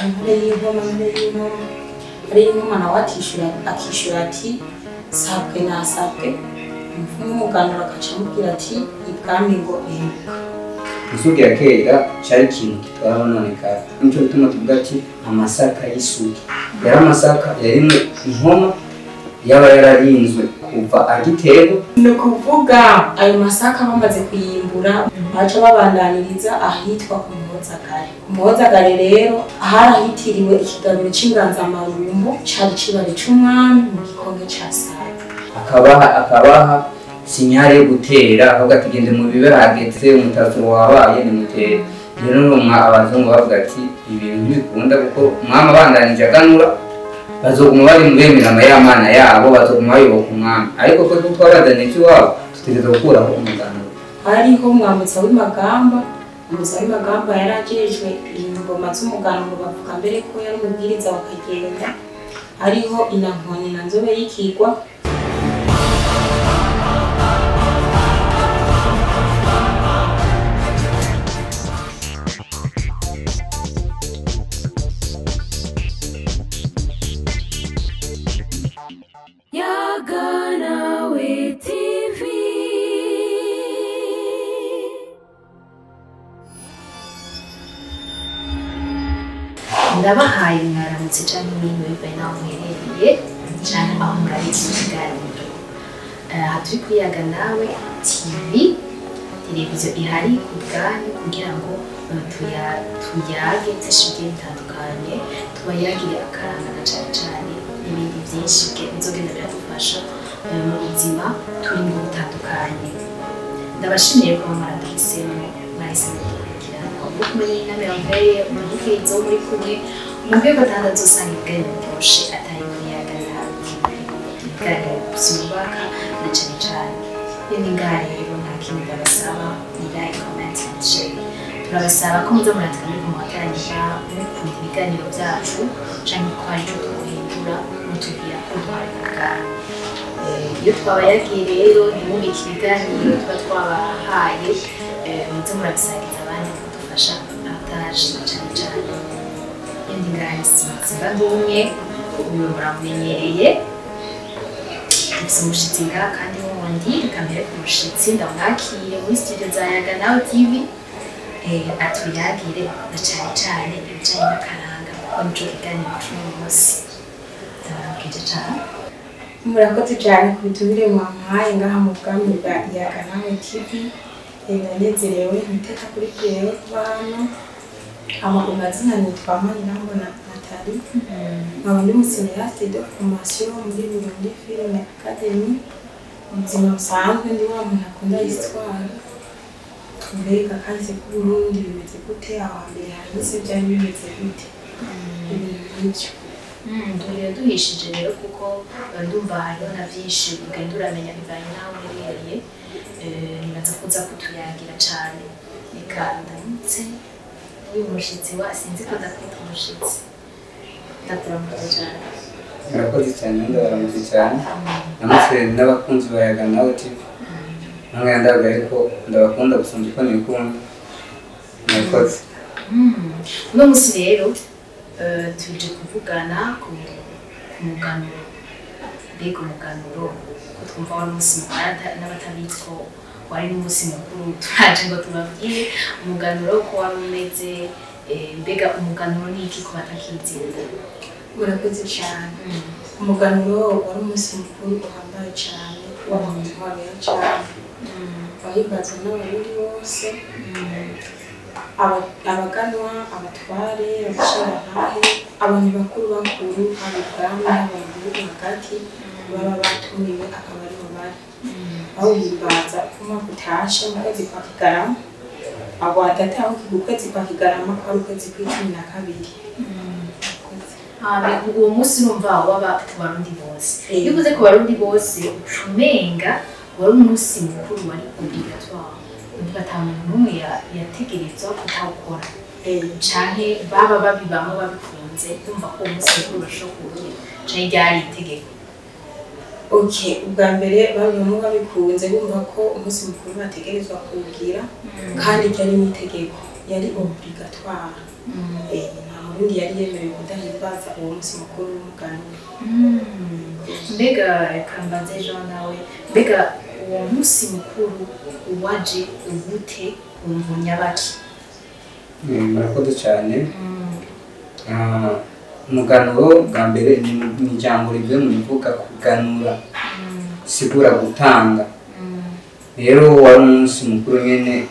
Ntare y'Inkoma, Ntare y'Inkoma, Ntare y'Inkoma. Nawe atishura, akishura ati: "Sabwe nasabwe." Umupfumu w'umuganuro akaca amubwira ati: "Ibwami ngo eruka." Isugi ya kera cari ikintu gitwara nonekara. Nico gituma tuvuga ati amasaka y'isugi yari amasaka yarimwe inkoma yaba yararinzwe kuva agiterwa. Ni ukuvuga ayo masaka bamaze kuyimbura, baca babandaniriza ahitwa ku Muhozagare. Ku Muhozagare rero harahitiriwe ikigabiro c'inganzamarumbo cari cibare c'umwami mu gikombe ca Save. Akabaha signal yo gutera, akavuga ati: "Gende mu bibe, hageze umutasuro wabaye, nimutere." Rero numwa abazungu bavuga ati: "Ibintu ntibikunda, kuko umwami abandanije aganura, bazoguma bari mu bemera amayamana yabo, bazoguma bayoboka umwami, ariko ko twabazaniye iwabo, tutegereza gukuraho umuganuro." Hariho Mwambutsa w'Imagamba. Mwambutsa w'Imagamba yari ajejwe ingoma z'umuganuro, bavuga mbere ko yari umubwiriza bakagenda. Hariho Inankoni na Nzobe y'Ikigwa. Yaganawe TV. Ndabahaye mwaramutse canke mwiriwe, bivaye n'aho muherereye canke aho murari iki kiganiro. Aha turi kuri Yaga Nawe TV, televiziyo ihari ku bwanyu kugira ngo tuyage byinshi bigiye bitandukanye, tubayagire akaranga na cane cane n'ibindi byinshi bizogenda biradufasha mu buzima turimo butandukanye. Ndabashimiye kuba mwaraduhisemo, mwahisemo kudukurikirana. Ubu kumwe na Merveille, umukenyezi wo muri kumwe mu rwego atandatu, usanga ibiganiro biryoshye atari kuri Yaga Nawe TV, ibiganiro byubaka na cane cane. Iyo ni ngaha rero, nta kindi ndabasaba, ni like, comment and share. Turabasaba ko muza murandika muri muhatanira, mukunda ibiganiro byacu canke ko hari ico twohindura, mutubwira ko duhari ku bwanyu. Iyo twabayagiye rero, ntimubike ibiganiro tuba twabahaye, muze murabisangiza abandi, kudufasha partage na cane cane. Iyo ndi ngaha simba ndumwe, uyu muramumenyereye. Dufise umushitsi ngaha kandi wundi. Reka mbere ku mushitsi, ndamwakire muri studio za Yaga Nawe TV, atuyagire na cane cane ibijanye n'akaranga, kuko nico kiganiro c'uno munsi. Ndabaramukije cane. Murakoze cyane ku bitumire mwampaye ngaha mu bwami bwa Yaga Nawe TV. Ndanezerewe iteka kuri jewe kuba hano. Hama ku mazina nitwa Manirambona Nathalie, nkaba ndi umucinéaste de formation muri Burundi Film Academy. Mu buzima busanzwe ndi wa muntu akunda histoire, mbega kahise k'Uburundi bimeze gute, aho hambere hahise byari bimeze gute, ibintu nk'ibyo. Duhera duhishije rero, kuko ndumva hariho na vyinshi ugenda uramenya bivanye n'aho uherereye. Nibaza kuza kutuyagira cane. Reka ndamutse uyu mushitsi wa, sinzi ko ndakwita umushitsi, ndakuramutse cane. Murakoze cyane, ndabaramutse cyane, namutse n'abakunzi ba Yaga Nawe TV. Namwe ndavuga ariko ndabakunda gusumba uko nikunda. Murakoze. Uno musi rero tuje kuvugana ku muganuro. Mbega umuganuro ko twumva wari umunsi mukuru, n'abatabizi ko wari n'umunsi mukuru, turaje ngo tubabwire umuganuro ko wari umeze. Mbega umuganuro ni iki ku batakizi? Murakoze cyane. Umuganuro wari umunsi mukuru uhambaye cyane w'abantu ya cyane, wahimbazwa n'Abarundi bose, abaganwa, abatware, abashingantahe, abantu bakuru bakuru, haba ibwami, haba mu gihugu hagati, baba batumiwe akaba ariho bari bawuhimbaza uko umwaka utashe mu kwezi kwa Kigarama. Abo hagati aho ukwezi kwa Kigarama kwari ukwezi kw'12. Hama uwo munsi urumva waba ku Barundi bose. Iyo uvuze ku Barundi bose, uca umenga wari umunsi mukuru wari obligatoire, umva ata muntu n'umwe yategerezwa kutawukora, canke baba babibamwo babikunze, kumva ko uwo munsi mukuru bashobora kuwugira, canke ryari itegeko? Okay, ubwa mbere babibamwo babikunze, bumva ko umunsi mukuru bategerezwa kuwugira, kandi ryari n'itegeko, yari obligatoire. Nta Murundi yari yemerewe kudahimbaza uwo munsi mukuru w'umuganura. Mbega reka mbanze Jean nawe, mbega uwo munsi mukuru waje ubute umvunyabaki? Murakoze cyane. Umuganuro bwa mbere ni ijambo rivuye mu bivuga kuganura, sigura gutanga. Rero wari umunsi mukuru nyene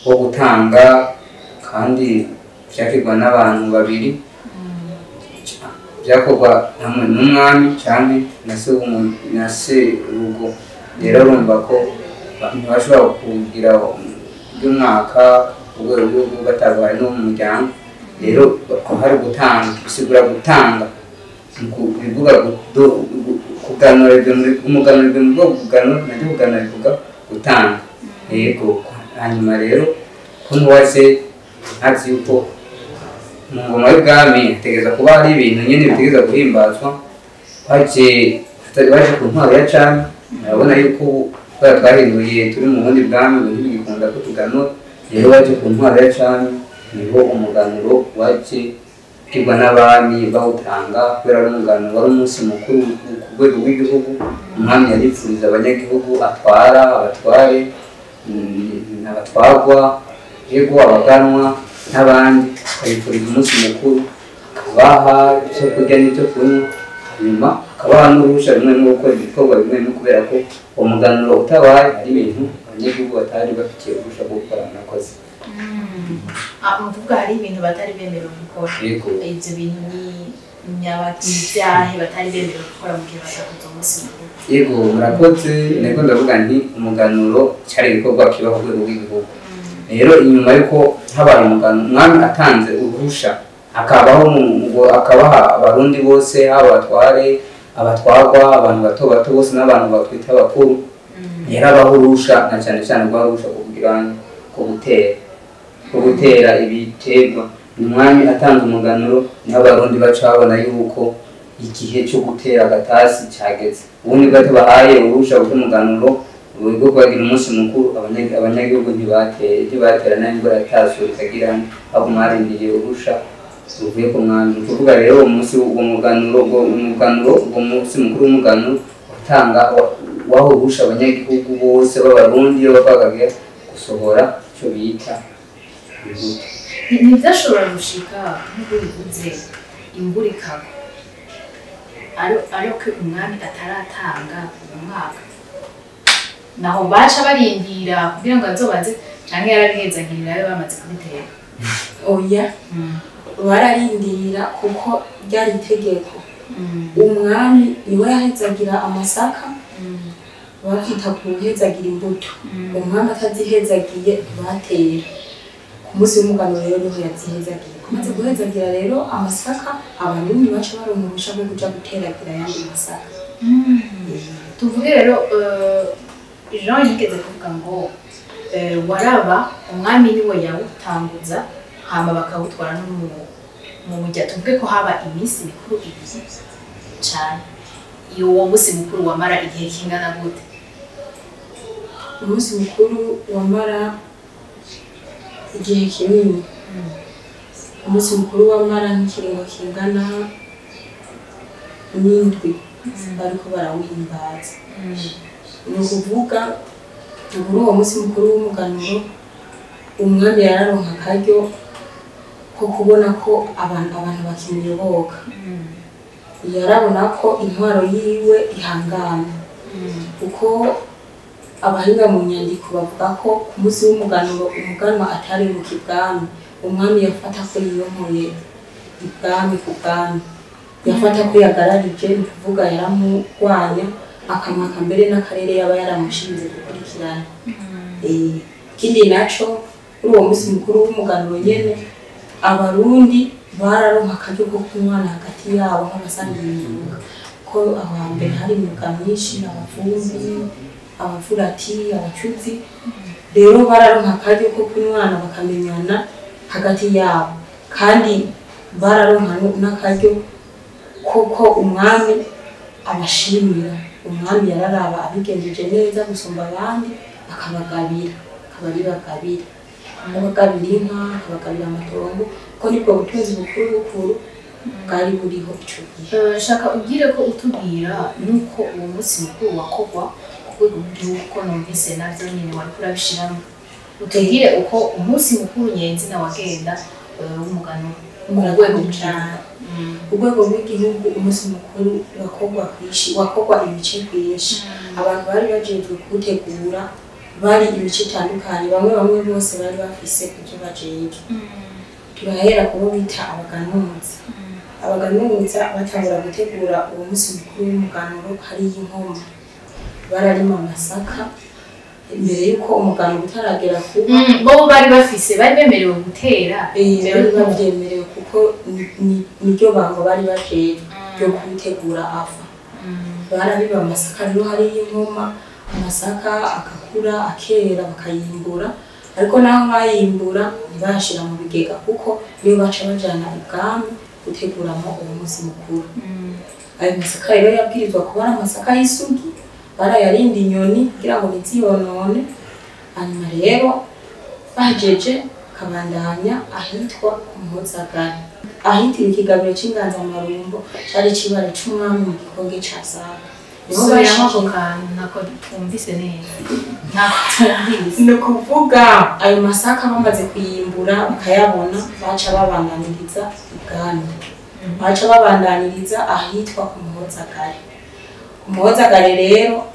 wo gutanga, kandi vyakirwa n'abantu babiri, vyakorwa hamwe n'umwami canke na se urugo. Rero urumva ko ntibashobora kugira by'umwaka urwego rw'igihugu batabaye no mu muryango. Rero hari gutanga, bisigura gutanga, bivuga kuganura, umuganura ibyo mu bwoko kuganura, nabyo kuganura bivuga gutanga. Yego, hanyuma rero ko ntiwaze ntazi yuko mu ngoma y'ubwami hategereza kuba hari ibintu nyine bitegereza guhimbazwa. Baje ku ntwaro ya cami, urabona yuko kubera twahinduye turi mu bundi bwami ubu ntibigikunda ko tuganura. Rero baje ku ntwaro ya cami niho umuganuro waje kwigwa n'abami bawutanga, kubera ari umuganuro wari umunsi mukuru ku rwego rw'igihugu. Umwami yaripfuriza abanyagihugu atwara, abatware, abatwagwa, yego abaganwa n'abandi, akabifuriza umunsi mukuru, akabaha ibyo kurya n'ibyo kunywa, hanyuma akabaha n'uruhushya rumwe no gukora ibikorwa bimwe no kubera ko uwo muganuro utabaye hari ibintu abanyagihugu batari bafitiye uruhushya rwo gukora. Murakoze. Muvuga hari ibintu batari bemerewe gukora. Yego. Ibyo bintu ni ibyahe batari bemerewe gukora mu gihe batakoze umunsi mukuru? Yego, murakoze. Niko ndavuga nti umuganuro cyari igikorwa kiba ku rwego rw'igihugu. Rero inyuma yuko habaye umuganuro, umwami atanze uruhusha akabaho akabaha abarundi bose, haba abatware, abatwagwa, abantu bato bato bose n'abantu batwita abakuru, yarabaho uruhusha, na cyane cyane rwa ruhusha ko gutera ibiterwa. Umwami atanze umuganuro niho abarundi baca babona yuko igihe cyo gutera agatasi cyageze. Ubundi bwo tubahaye uruhusha rw'umuganuro bwo kubagira umunsi mukuru, abanyagihugu ntibatera n'imvura yatasura ikagira, baguma barindiriye uruhusha ruvuye ku mwami. Ni ukuvuga rero uwo munsi uwo muganuro uwo munsi mukuru w'umuganuro utanga waho uruhusha abanyagihugu bose b'abarundi iyo bavaga gusohora icyo bita imbuto. Ntibyashobora gushika nk'uko bivuze imvura ikagwa ariko umwami ataratanga uwo mwaka, naho baca barindira kugira ngo azobaze canke yarabihezagirira abe bamaze kubitera? Oya, bararindira kuko ryari itegeko. Umwami niwe yahezagira amasaka, bakita kuhezagira imbuto. Umwami atazihezagiye ntibatera. Ku munsi w'umuganuro rero niho yazihezagiye. Amaze guhezagira rero amasaka, abarundi baca baronka uruhusha rwo kuja guteragira ayandi masaka. Tuvuge rero Jean yigeze kuvuga ngo waraba umwami niwe yawutanguza hama bakawutwara no mu mujya. Tuvuge ko haba iminsi mikuru ibiri cyane, iyo uwo munsi mukuru wamara igihe kingana gute? Umunsi mukuru wamara igihe kinini. Umunsi mukuru wamara nk'ikiringo kingana n'indwi bariko barawuhimbaza. Ni ukuvuga muri uwo munsi mukuru w'umuganuro umwami yararonka akaryo ko kubona ko abantu bakimuyoboka. Yarabona ko intwaro yiwe ihangana, kuko abahinga mu nyandiko bavuga ko ku munsi w'umuganuro umuganwa ataribuka ibwami. Umwami yafata ko yiyonkoye ibwami ku bwami, yafata ko yagararije, ni ukuvuga yaramurwanya akamwaka mbere n'akarere yaba yaramushinze gukurikirana. Ikindi naco kuri uwo munsi mukuru w'umuganuro nyene abarundi bararonka akaryo ko kunywana hagati yabo nk'abasangiye imyuga, ko aho hambere hari imyuga myinshi, abavumbi, abavurati, abacuzi. Rero bararonka akaryo ko kunywana bakamenyana hagati yabo, kandi bararonka n'akaryo koko umwami abashimira. Umwami yararaba abigenjeje neza gusumba abandi akabagabira, akabagabira inka, akabagabira amatongo. Kuko nibwo butunzi bukuru bukuru bwari buriho ico gihe. Shaka ubwire ko utubwira nuko uwo munsi mukuru wakorwa ku rwego rw'igihugu, ko numvise navyo nyene wariko urabishiramo. Utubwire uko umunsi mukuru nyenzina wagenda w'umuganuro ku rwego rw'igihugu. Urwego rw'igihugu umunsi mukuru wakorwa kwishi, wakorwa ibice kwinshi. Abantu bari bajejwe kuwutegura bari imice itandukanye, bamwe bamwe bose bari bafise ivyo bajejwe. Turahera kubo bita abaganuza. Abaganuza batangura gutegura uwo munsi mukuru w'umuganuro hariyo inkoma. Bararima amasaka imbere yuko umuganuro utaragera kuba. Bo bari bafise, bari bemerewe gutera. Bari bavyemerewe kuko niryo bango bari bajejwe ryo kuwutegura afa. Barabiba amasaka rero hariyo inkoma, amasaka akakura akera bakayimbura, ariko naho bayimbura ntibashira mu bigega kuko niyo baca bajana ibwami guteguramo uwo munsi mukuru. Ayo masaka rero yabwirizwa kuba ari amasaka y'isugi, barayarinda inyoni kugira ngo ntiziyonone. Hanyuma rero bahejeje bakabandanya ahitwa ku Muhozagara, ahitiriwe ikigabiro c'inganzamarumbo cari icibare c'umwami mu gikonge ca Save. Subiramo ako kantu ntako twumvise neza. Ntako twumvise. Ni ukuvuga ayo masaka bamaze kuyimbura bakayabona, baca babandaniriza ibwami. Baca babandaniriza ahitwa ku Muhozagara. Ku Muhozagara rero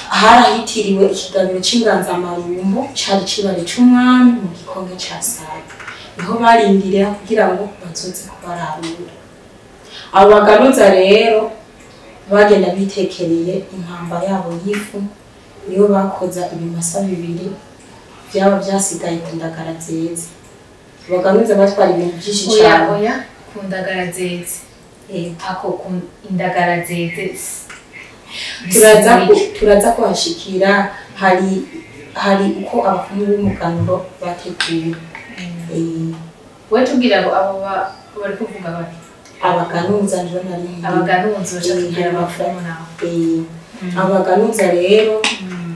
harahitiriwe ikigabiro c'inganzamarumbo cari icibare c'umwami mu gikonge ca Save. Niho barindira kugira ngo bazoze kubararura. Abo baganuza rero bagenda bitekereye impamba yabo y'ifu, niyo bakoza ibimasa bibiri byaba byasigaye ku ndagara zeze. Abaganuza batwara ibintu byinshi cyane. Oya, ku ndagara zeze. Ako ku indagara zeze. Turaza kuhashikira. Hari uko abapfumu b'umuganuro bateguye. We tubwira abo bari kuvuga bati abaganuza njo nari abaganuza baca tubwira abapfumu nabo. Abaganuza rero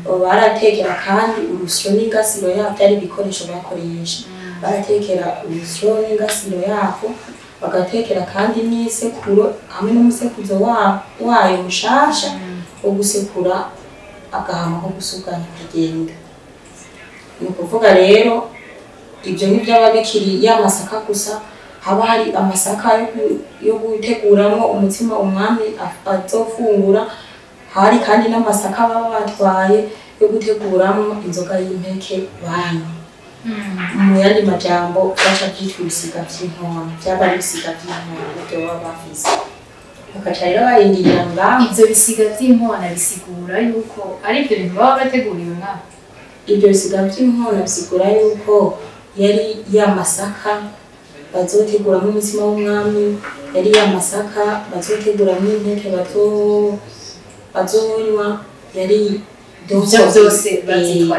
baratekera kandi urusyo n'ingasiro yabo byari ibikoresho bakoresha. Baratekera urusyo n'ingasiro yabo, bagatekera kandi n'isekuro hamwe n'umusekuzo wayo mushasha wo gusekura agahama ko gusuganya kugenda. Ni ukuvuga rero ibyo ntibyaba bikiri ya masaka gusa, haba hari amasaka yo guteguramo umutsima umwami azofungura, hari kandi n'amasaka baba batwaye yo guteguramo inzoga y'impeke banywa. Mu yandi majambo baca byitwa ibisiga vy'inkono, vyaba ari ibisiga vy'inkono byo baba bafise. Bakaca rero barindira ngaho. Ivyo bisiga vy'inkona bisigura yuko ari ivyo bintu baba bateguriwe ngaho. Ivyo bisiga vy'inkona bisigura yuko yari ya masaka bazoteguramo umutsima w'umwami, yari ya masaka bazoteguramo impeke bazonywa, yari ivyo vyose bazitwa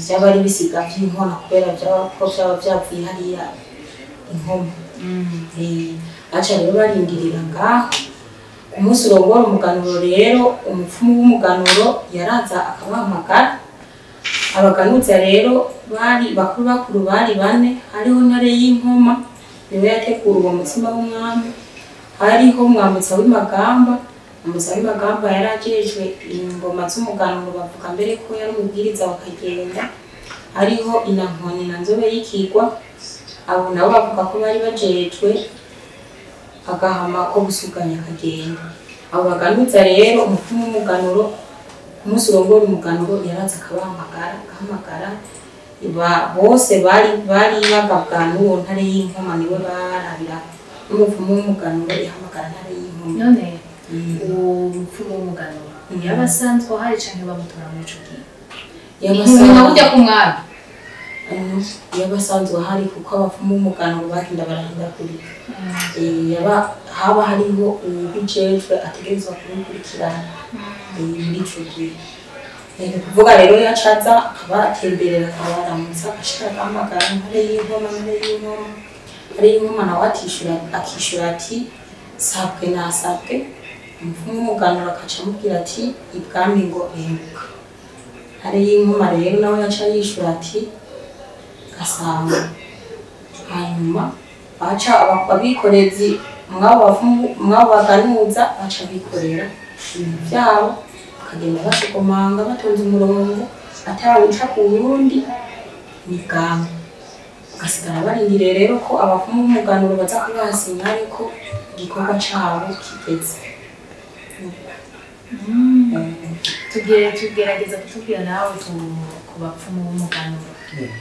byaba ari ibisiga vy'inkona kubera ko vyaba vyavuye hariya inkoma. Aca rero barindirira ngaho. Ku munsi urongora umuganuro rero, umupfumu w'umuganuro yaraza akabahamagara. Abaganuza rero bari bakuru bakuru bari bane, hariho Ntare y'Inkoma niwe yategura uwo mutsima w'umwami, hariho Mwambutsa w'Imagamba. Mwambutsa w'Imagamba yari ajejwe ingoma z'umuganuro, bavuga mbere ko yari umubwiriza bakagenda. Hariho Inankoni na Nzobe y'Ikigwa, abo nabo bavuga ko bari bajejwe agahama ko gusuganya akagenda. Abo baganuza rero umupfumu w'umuganuro ku munsi urongora umuganuro yaraza akabahamagara, agahamagara bose bari bagabwa n'uwo Ntare y'Inkoma, niwe barabira. N'umupfumu w'umuganuro yahamagara Ntare y'Inkoma. None uwo mupfumu w'umuganuro yaba asanzwe ahari canke bamutora muri ico gihe? Ni burya ku mwami Yaba asanzwe ahari kuko abapfumu b'umuganuro bagenda barahindagurika. Haba hariho uwubijejwe ategerezwa kubikurikirana muri ico gihe. Ni ukuvuga rero yacaza akabatemberera akabaramutsa, agashika agahamagara Ntare y'Inkoma, Ntare y'Inkoma. Ntare y'Inkoma nawe akishura ati sabwe nasabwe. Umupfumu w'umuganuro akaca amubwira ati ibwami ngo henguka. Ntare y'Inkoma rero nawe yaca yishura ati gasanga. Hanyuma baca abikorezi mwabo mwabo baganuza baca bikorera ibintu byabo, bakagenda bashikomanga batonze umurongo atawuca ku wundi, ni bwami. Basigara barindiriye rero ko abapfumu b'umuganuro baza kubaha sinyare ko igikorwa cabo kigeze. Tugerageza kutubwira nawe ku bapfumu b'umuganuro.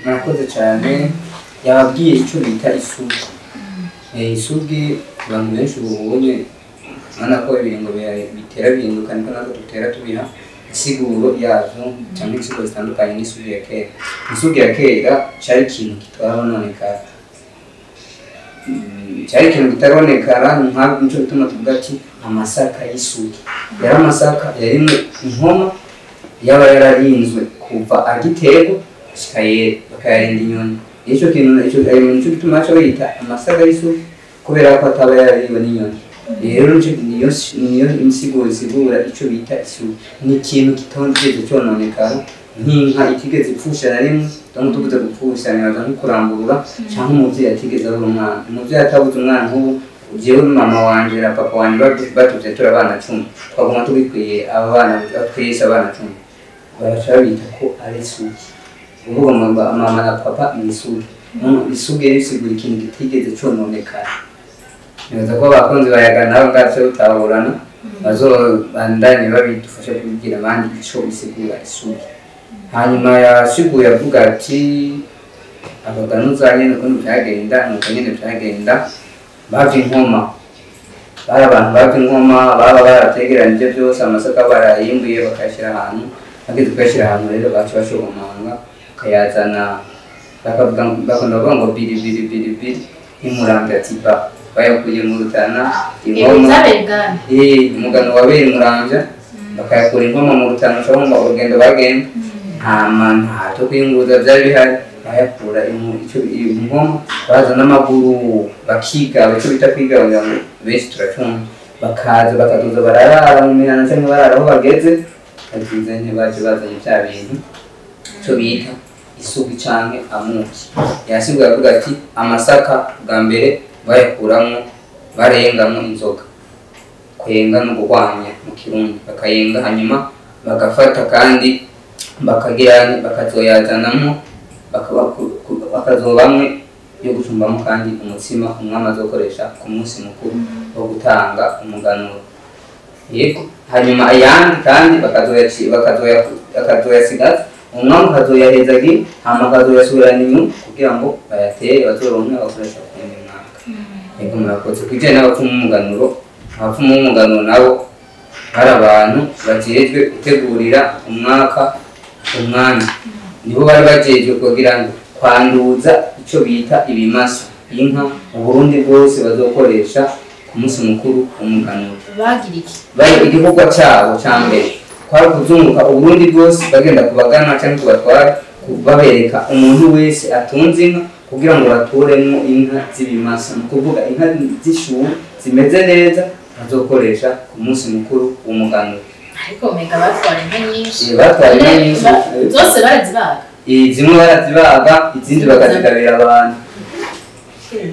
Murakoze cyane. Yababwiye icyo bita isugi. Isugi abantu benshi ubonye urabona ko ibiringo bitera bihinduka, niko natwe dutera tubiha insiguro yazo cyangwa insiguro zitandukanye n'isugi ya kera. Isugi ya kera cyari ikintu kitarononekara, cyari ikintu kitaronekara, nico gituma tuvuga ati amasaka y'isugi yari amasaka yarimwe inkoma yaba yararinzwe kuva agiterwa gushika yera, bakayarinda inyoni. Ico kintu ico nico gituma baca bayita amasaka y'isugi kubera ko ataba yarariwe n'inyoni. Rero niyo insiguro isigura ico bita isugi, ni ikintu kitigeze cononekara nk'inka itigeze ipfusha na rimwe. Donc tuvuze gupfusha nibaza nko kurambura canke umuvyeyi atigeze abura umwana. Umuvyeyi atabuze umwana, nk'ubu jewe mama wanje na papa wanje batuvye turi abana 10, twaguma tubikwiye aba bana twese abana 10, baraca babita ko ari isugi. Uvuga mama na papa ni isugi. Isugi rero isigura ikintu kitigeze cononekara. Nibaza ko abakunzi bayaga nabo ngaco butaburana bazobandanye babidufasha kubibwira abandi ico bisigura isugi. Hanyuma yasiguye avuga ati abaganuza nyene ukuntu vyagenda, nuko nyene vyagenda bava inkoma, bari abantu bava inkoma baba barategeranije byose, amasaka barayimbuye bakayashyira ahantu, bageze kuyashyira ahantu rero baca bashogomanga bakayazana, bakunda kuvuga ngo biri biri biri biri nk'umurambi ati ba bayakuye mu Rutana inkoma, umugano wabera Muramvya, bakayakura inkoma mu Rutana, ushobora urugendo bagenda nta cyo kwiyunguruza byari bihari, bayakura inkoma baza n'amaguru bakigaba, icyo bita kwigaba ngo benshi turacumva, bakaza bakaduza bararara mu mihana cyangwa barara aho bageze, bagize ntibaje bazanye bya bintu icyo bita isugi canke amuki. Yasiguye avuga ati amasaka bwa mbere bayakuramwo barengamwo inzoga, kwenga no guhwanya mu Kirundi, bakayenga hanyuma bagafata kandi bakagira bakazoyazanamwo bakazobamwe yo gucumbamo kandi umutsima umwami azokoresha ku munsi mukuru wo gutanga umuganuro. Yego, hanyuma ayandi kandi bakazoyasigaza umwami akazoyahezagira, hama akazoyasubirana inyuma kugira ngo bayatere bazoronke abakoresha ku wundi mwaka. Yego, murakoze. Ku bijanye n'abapfumu b'umuganuro, abapfumu b'umuganuro nabo bari abantu bajejwe gutegurira umwaka umwami, nibo bari bajejwe kugira ngo kwanduza ico bita ibimasa, inka Uburundi bwose bazokoresha ku munsi mukuru w'umuganuro. Bagira iki? Bari igikorwa cabo ca mbere kwari kuzunguka Uburundi bwose bagenda kubagana canke kubatwara, babereka umuntu wese atunze inka kugira ngo baturemwo inka z'ibimasa, ni ukuvuga inka z'ishuri zimeze neza bazokoresha ku munsi mukuru w'umuganuro. Ariko mega batwara inka nyinshi. Batwara inka nyinshi zose barazibaga. Zimwe barazibaga izindi bakazigabira abantu.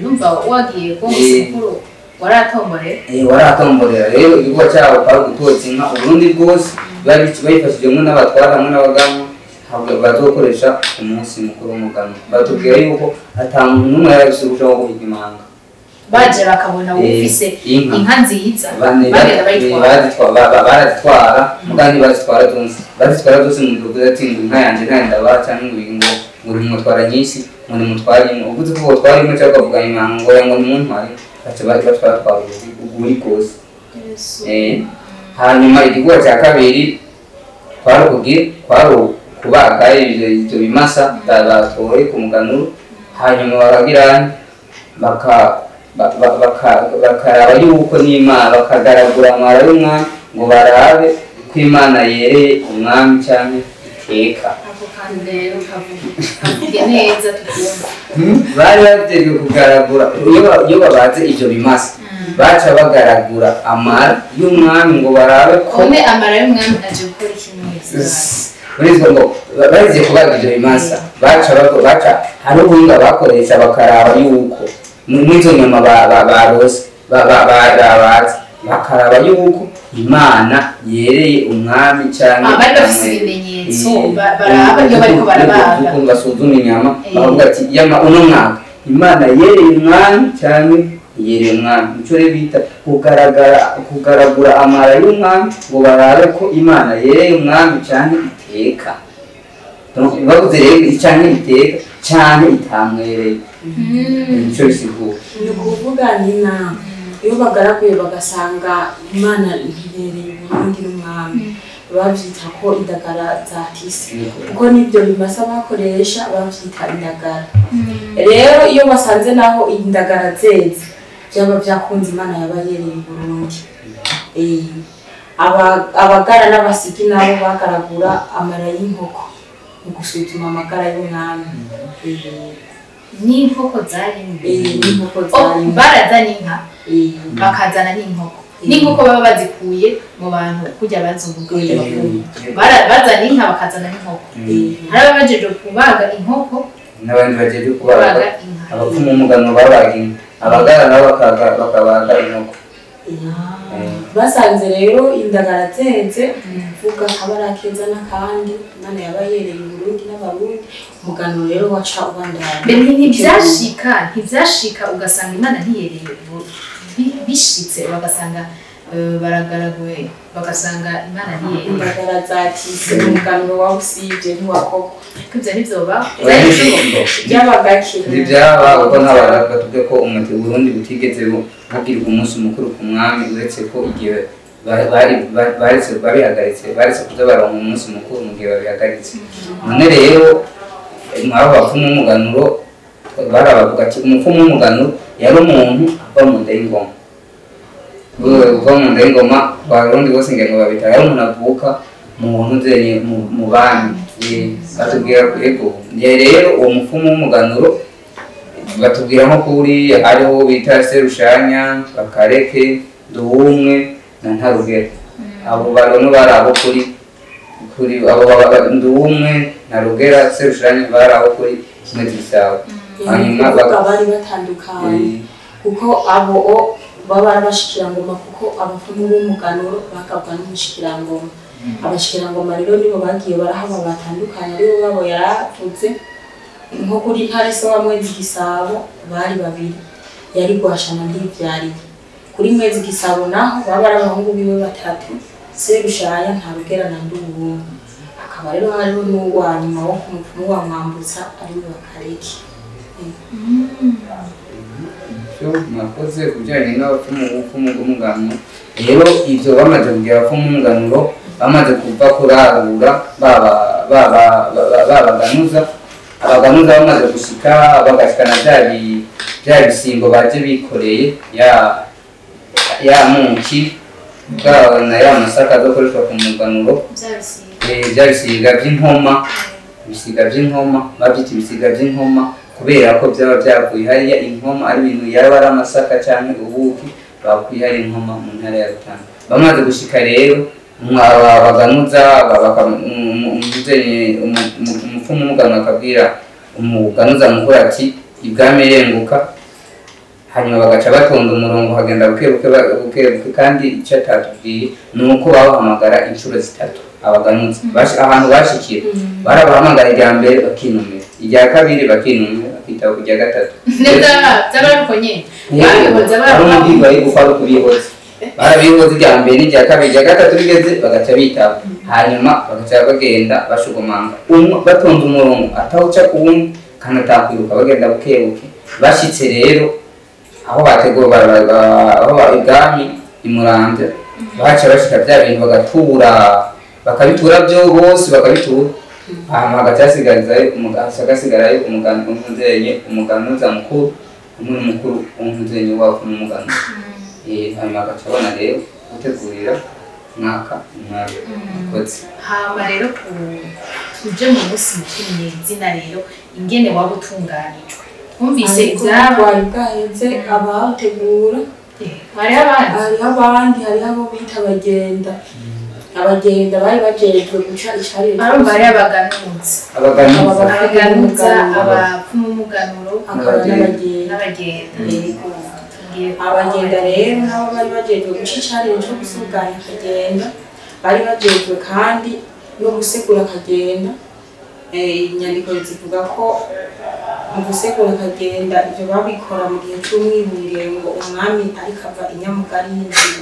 Numva wagiye ku munsi mukuru waratomborera. Waratomborera. Rero igikorwa cyabo kwari gutoza inka Uburundi bwose, bayifashijwemo n'abatwara hamwe n'abagabo bazokoresha ku munsi mukuru w'umuganuro. Batubwira yuko ata muntu n'umwe yari afise uruhusha rwo guhiga imanga. Baje bakabona ufise inka nziza bagenda bayitwara, barazitwara muga ntibazitwara zose, bazitwara zose mu gihugu ati ngo inka yanje ntayenda ba canke ngo ngo nimutwara nyinshi, ngo nimutware imwe, uvuze ko botwara imwe cyangwa ukavuga imanga ngo ngo nimuntware, baca batwara urwuri rwose. Hanyuma igikorwa cya kabiri kwari kubaga ivyo bimasa batoye ku muganuro, hanyuma bakagira bakaraba yuko n'Imana, bakagaragura amara y'umwami ngo barabe ko Imana yereye umwami canke iteka. Ako kantu rero kavuge neza tukumva. Bari bategereje kugaragura iyo babaze ivyo bimasa, baca bagaragura amara y'umwami ngo barabe ko Ome amara y'umwami aje gukora iki mwese? Muri izo ngo bahejeje kubaga ivyo bimasa, baca hari ubuhinga bakoresha bakaraba yuko mw'izo nyama barose babaze, bakaraba yuko Imana yereye umwami canke bari bafise ibimenyetso baraba iyo bariko barabaga, ukuntu basuzuma inyama bakavuga ati yama uno mwaka Imana yereye umwami canke yereye umwami. Nico rero bita kugaragura amara y'umwami ngo barabe ko Imana yereye umwami canke iteka. Donc bavuze rero canke iteka canke itamwereye. Nico bisigura. Ni ukuvuga nyina iyo bagaraguye bagasanga Imana ntibereye Uburundi n'umwami, bavyita ko indagara zatise, kuko nibyo bimasa bakoresha bavyita indagara. Rero iyo basanze naho indagara zeze byaba byakunze Imana yaba yereye Uburundi. Abagara n'abasigi nabo bagaragura amara y'inkoko mu gusuzuma amagara y'umwami. N'inkoko zarimwe, n'inkoko zarimwe barazana inka bakazana n'inkoko, n'inkoko baba bazikuye mu bantu kujya bazunguka, bazana inka bakazana n'inkoko. Hari abajeje kubaga inkoko n'abandi bajeje kubaga inka, abapfumu umugano babaga inka, abagara nabo bakabaga inkoko. Basanze rero indagara zeze mvuga kabarakeza n'akandi Imana yaba yereye Uburundi n'Abarundi, umugano rero waca ubandanya. Ntivyashika ugasanga Imana ntiyereye, bishitse bagasanga baragaraguye bagasanga Imana ntiyereye, indagara zatise umugano wawusivye ntiwakogwa. Ivyo ntivyoba byabagaki ntivyaba, kuko ntabara batubwiye ko umuti Burundi butigeze bugirwa umunsi mukuru ku mwami, uretse ko igihe baretse babihagaritse, baretse kuza baronka umunsi mukuru mu gihe babihagaritse. None rero mwabo bapfumu w'umuganuro barabavuga ati umupfumu w'umuganuro yari umuntu ava mu nda y'ingoma. Uva mu nda y'ingoma Abarundi bose ngira ngo babita, yari umuntu avuka mu ntuzenye mu bami. Batubwira yego rero uwo mupfumu w'umuganuro batubwira nko kuri hariho bita Serushanya, Bakareke, Nduwumwe na Ntarugera. Abo bantu bari abo kuri abo Nduwumwe, Ntarugera, Serushanya bari abo kuri Mwezi Gisabo. Hanyuma bari batandukanye kuko abo baba arabashikirangoma, kuko abapfumu b'umuganuro bakabwa n'umushikirangoma. Abashikirangoma rero nibo bagiye barahaba batandukanye, aribo babo yaravuze nko kuri Ntare se wa Mwezi Gisabo bari babiri, yari Rwashana Ndivyariye. Kuri Mwezi Gisabo naho baba ari abahungu biwe batatu, Serushanya, Ntarugera na Nduwumwe. Hakaba rero hariho n'uwa nyuma wo ku mupfumu wa Mwambutsa ariwe Bakareke. Mwakoze ku bijyanye n'abapfumu b'umuganuro. Rero ivyo bamaze kugira abapfumu b'umuganuro bamaze kuva kurarura babaganuza, abaganuza bamaze gushika bagashikana bya bisimbo baje bikoreye ya munki na ya masaka azokoreshwa ku muganuro, bya bisiga by'inkoma, ibisiga by'inkoma babyita ibisiga by'inkoma kubera ko byaba byavuye hariya inkoma ari ibintu yaba ari amasaka cyangwa ubuki bakuye hari inkoma mu ntara ya Rutana. Bamaze gushika rero baganuza umupfumu w'umuganuro akabwira umuganuza mukuru ati ibwami renguka, hanyuma bagaca batonda umurongo hagenda buke buke buke. Kandi icyo atatubwiye ni uko babahamagara inshuro zitatu abaganuza ahantu bashikiye barabahamagara irya mbere bakinumira, irya kabiri bakinumira, bakitaba ku rya gatatu. Barabihoza irya mbere n'irya kabiri, irya gatatu rigeze bagaca bitaba, hanyuma bagaca bagenda bashugumanga batonze umurongo atawuca ku wundi kandi atakwiruka, bagenda buke buke. Bashitse rero aho bategura aho ibwami i Muramvya, baca bashika bya bintu bagatura, bakabitura byo bose bakabitura, hanyuma hagaca hagasigarayo umuganuza mukuru umwe mukuru w'umuzenyi w'abapfumu b'umuganuro. Hanyuma agaca abona rero gutegurira mwaka umwami akoze. Hama rero tuje mu munsi mukuru nyezina rero ingene waba utunganijwe. Twumvise ivyaba bwari bwaheze abawutegura, hariho abandi, hariho abo bita bagenda. Abagenda bari bajejwe guca icarire. Arumva ari abaganuza. Abaganuza, abapfumu umuganuro, n'abagenda. Abagenda rero nabo bari bajejwe guca icarire cyo gusuganya akagenda, bari bajejwe kandi no gusekura akagenda. Inyandiko zivuga ko mu gusekura akagenda ibyo babikora mu gihe cy'umwibungengo umwami ariko ava i Nyamugari yinjira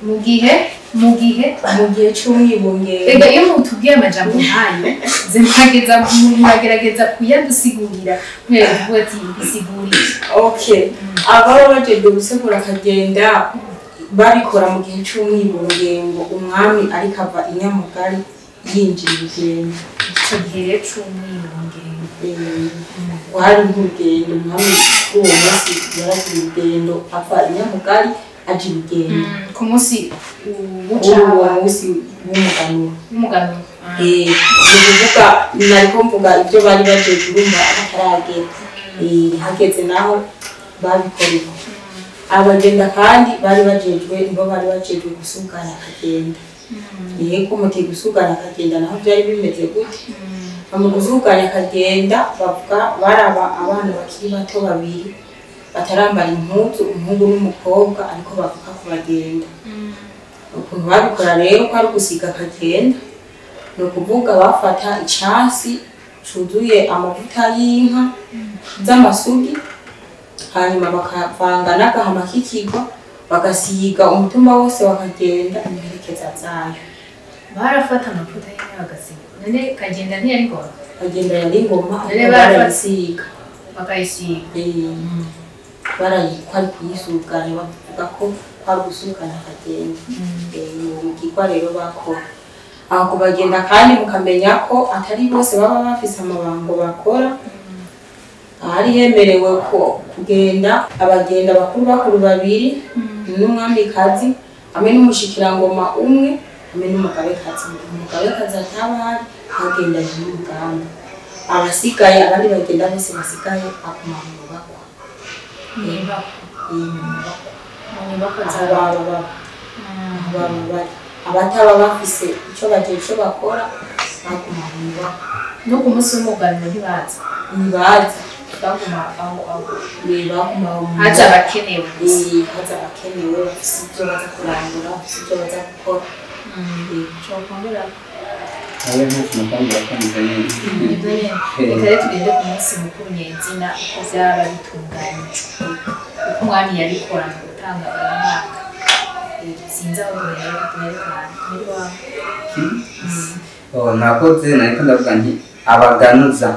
urugendo. Mu gihe cy'umwibungengo. Ega iyo mutubwiye amajambo nkayo muragerageza kuyadusigurira mwereka ati bisigurire. Okay, ababa bajejwe gusekura akagenda babikora mu gihe cy'umwibungengo umwami ariko ava i Nyamugari yinjira urugendo. Icyo gihe cy'umwibungengo wari nk'urugendo umwami kuri uwo munsi yaragiye urugendo ava i Nyamugari aja urugendo ku munsi uwo munsi w'umuganuro. Ni ukuvuga nariko mvuga ibyo bari bajejwe urumva bataragera, hageze naho babikora. Abagenda kandi bari bajejwe nibo bari bajejwe gusuganya akagenda. Yego muti gusuganya akagenda naho byari bimeze gute? Mu gusuganya akagenda bavuga baraba abana bakiri bato babiri batarambara impuzu, umuhungu n'umukobwa, ariko bavuga ko bagenda. Ukuntu babikora rero ko ari gusiga akagenda, ni ukuvuga bafata icansi cuzuye amavuta y'inka z'amasugi, hanyuma bakavanga n'agahama k'ikigwa bagasiga umutumba wose bakagenda imperekeza zayo. Barafata amavuta y'inka bagasiga. None kagenda ntiyari ngoma? Kagenda yari ingoma, ariko barayisiga. Bakayisiga. Barayikwa kuyisuganya bavuga ko kwari gusuganya akagenda. Uwo mugirwa rero bakora. Aho kubagenda kandi mukamenya ko atari bose baba bafise amabango bakora. Ahari hemerewe ko kugenda abagenda bakuru bakuru babiri n'umwamikazi hamwe n'umushikirangoma umwe hamwe n'umugabekazi. Umugabekazi ataba agenda n'umuganda. Abasigaye abandi bagenda bose basigaye baguma mu nyubakwa. Abataba bafise ico bagiye ico bakora baguma mu nyubakwa. No ku munsi w'umuganuro ntibaza. Ntibaza. Baguma aho aho. Baguma aho. Haza abakenewe. Haza abakenewe bafise ivyo baza kurangura, bafise ivyo baza gukora. Cokongera. Ayo ntacyo nakongera kumva nyene. Reka rero tugende ku munsi mukuru nyezina uko vyaba bitunganijwe, uko umwami yabikora mu gutanga uwo mwaka. Sinzi aho duherekana. Nakoze nariko ndavuga nti abaganuza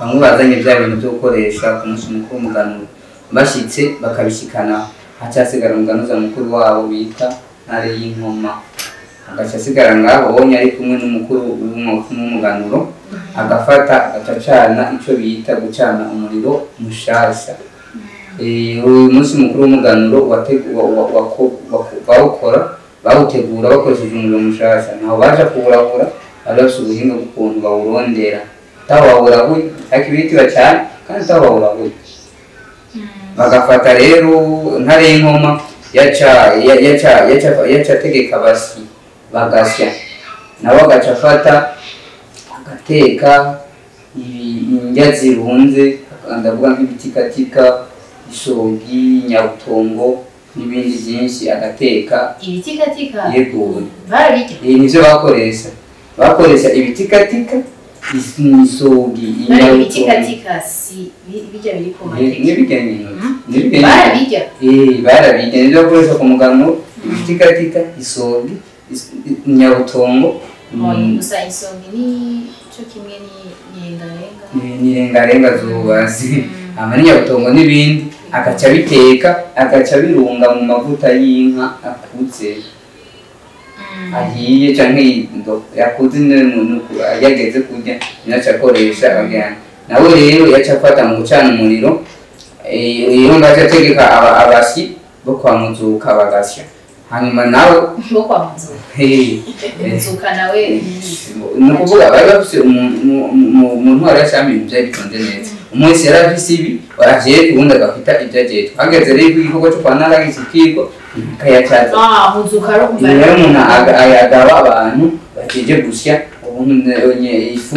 bamwe bazanye bya bintu byo gukoresha ku munsi mukuru w'umuganuro, bashitse bakabishikana, hacasigara umuganuza mukuru wabo bita Ntare y'Inkoma, agaca asigara ngaho bonye ari kumwe n'umukuru w'umuganuro, agafata agacana ico bita gucana umuriro mushasha. Uyu munsi mukuru w'umuganuro bawukora bawutegura bakoresheje umuriro mushasha, ntaho baja kuwurahura, bari bafise ubuhinga bw'ukuntu bawurondera. Atawawurahuye ariko ibiti bacana kandi atawawurahuye. Bagafata rero Ntare y'Inkoma yaca ategeka abasyi bagasya, nabo agaca afata agateka indya zirunze, ndavuga nk'ibitikatika, isogi, nyabutongo n'ibindi byinshi agateka. Ibitikatika? Yego. Barabirya? Nivyo bakoresha. Bakoresha ibitikatika, isogi, inyabutongo. Ibitikatika si bijya biri ku mateke. Nibirya nyine. Barabirya? Barabirya. Nivyo bakoresha ku muganuro, ibitikatika, isogi, nyabutongo. Gusa isongi ni cyo kimwe ni rengarenga. Ni rengarenga zubazi. Ama n'inyabutongo n'ibindi agaca biteka, agaca birunga mu mavuta y'inka akuze. Ahiye canke yakuze yageze kurya naca akoresha abagana. Nawe rero yaca afata mu gucana umuriro, iyo ngaca ategeka abasyi bo kwa Muzuka bagasya. Hanyuma nawe bo kwa Muzuka. Muzuka nawe ni ukuvuga bari bafise mu ntwaro ya Cyami ibintu vyari bitonze neza. Umwe wese yari afise ibi ajejwe, uwundi agafita ibyo ajejwe. Hageze rero igikorwa cyo kwa Naka gishikirwa, akayacaza. Ah, muzuka ro kumva. Rero umuntu agaba abantu bajeje gusya ubundi ifu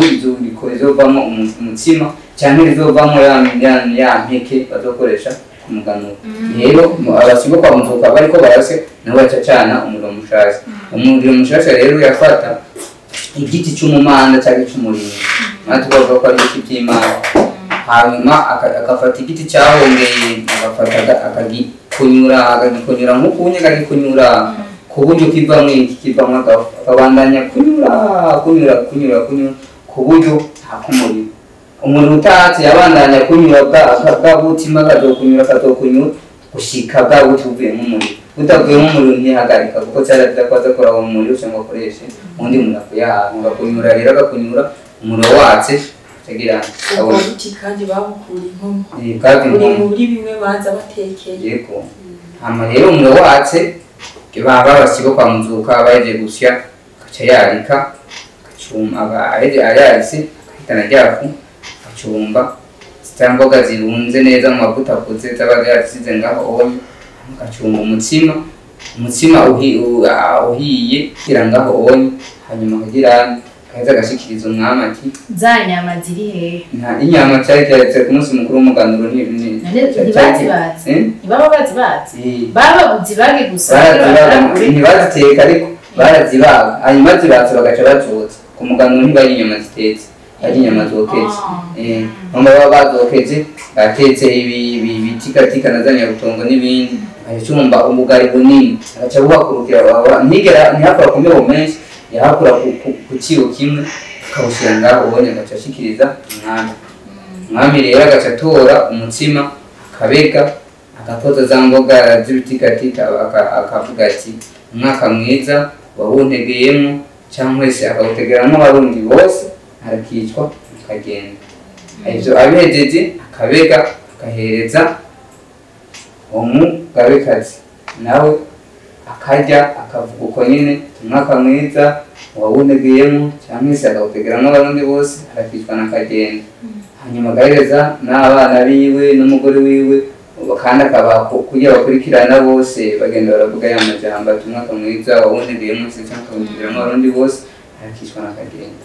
izovamo umutsima cyangwa izovamo ya mpeke bazokoresha ku muganuro. Rero abasibo kwa Muzuka bariko barasya, nabo baca cana umuriro mushasha. Umuriro mushasha rero yafata igiti cy'umumanda cyangwa cy'umuringa, natwe tukavuga ko ari ibiti by'Imana. Hanyuma agafata igiti cyahongeye, agafata akagikunyura, akagikunyura nk'ukunye, akagikunyura ku buryo kivamwo iki, kivamwo agafu, akabandanya kunyura kunyura kunyura kunyura ku buryo haka umuriro. Umuriro utatse yabandanya kunyura bwa butima, akazokunyura akazokunyura gushika bwa buti buvuyemo umuriro. Butavuyemo umuriro ntihagarika, kuko cyarazira ko aza akora uwo muriro cyangwa akoreshe undi muntu akuyaha. Agakunyura rero agakunyura umuriro watse agira Ubwo buti kandi babukura inkomo. Bwava Buri inkomo. Muri bimwe baza batekeye. Yego. Hama rero umuriro watse, baba abasibo kwa Muzuka bahejeje gusya, agaca yarika, agacuma, ayaritse agahitana rya fu, agacumba za mboga zirunze neza mu mavuta akuze zaba yarasize ngaho onye, agacumba umutsima. Umutsima uhiye kugira ngaho onye, hanyuma akagira agaheza agashikiriza umwami ati Za nyama ziri hehe? Nta inyama cyari cyaretse ku munsi mukuru w'umuganuro None ntibazibaze? Eh? Ntibaba bazibaze? Eh. Baba buzibage gusa? Barazibaga, ntibaziteka ariko barazibaga, hanyuma zibatse bagaca bazotsa. Ku muganuro ntibarya inyama zitetse, barya inyama zokeje. Ah. Bamwe baba bazokeje, batetse ibitikatika na za nyarutongo n'ibindi, agacumba ubugari bunini, agaca buhakurukira, ntigera ntihakora ku miho menshi, yahakura ku cibo kimwe, akawushyira ngaho ubonye, agaca ashikiriza umwami. Umwami rero agaca atora umutsima, akabega, agatoza za mboga z'ibitikatika, akavuga ati umwaka mwiza wawuntegeyemo, cyangwa se akawutegeramo abarundi bose, arakicwa akagenda. Ivyo abihejeje akabega akahereza umugabekazi, nawe akarya akavuga uko nyine umwaka mwiza wawuntegeyemo, cyangwa se akawutegeramo abarundi bose, arakicwa nakagenda. Hanyuma agahereza n'abana biwe n'umugore wiwe, kandi akaba kugira bakurikirana bose bagenda baravuga ya majambo ati umwaka mwiza wawuntegeyemo se cyangwa akawutegeramo abarundi bose, arakicwa nakagenda.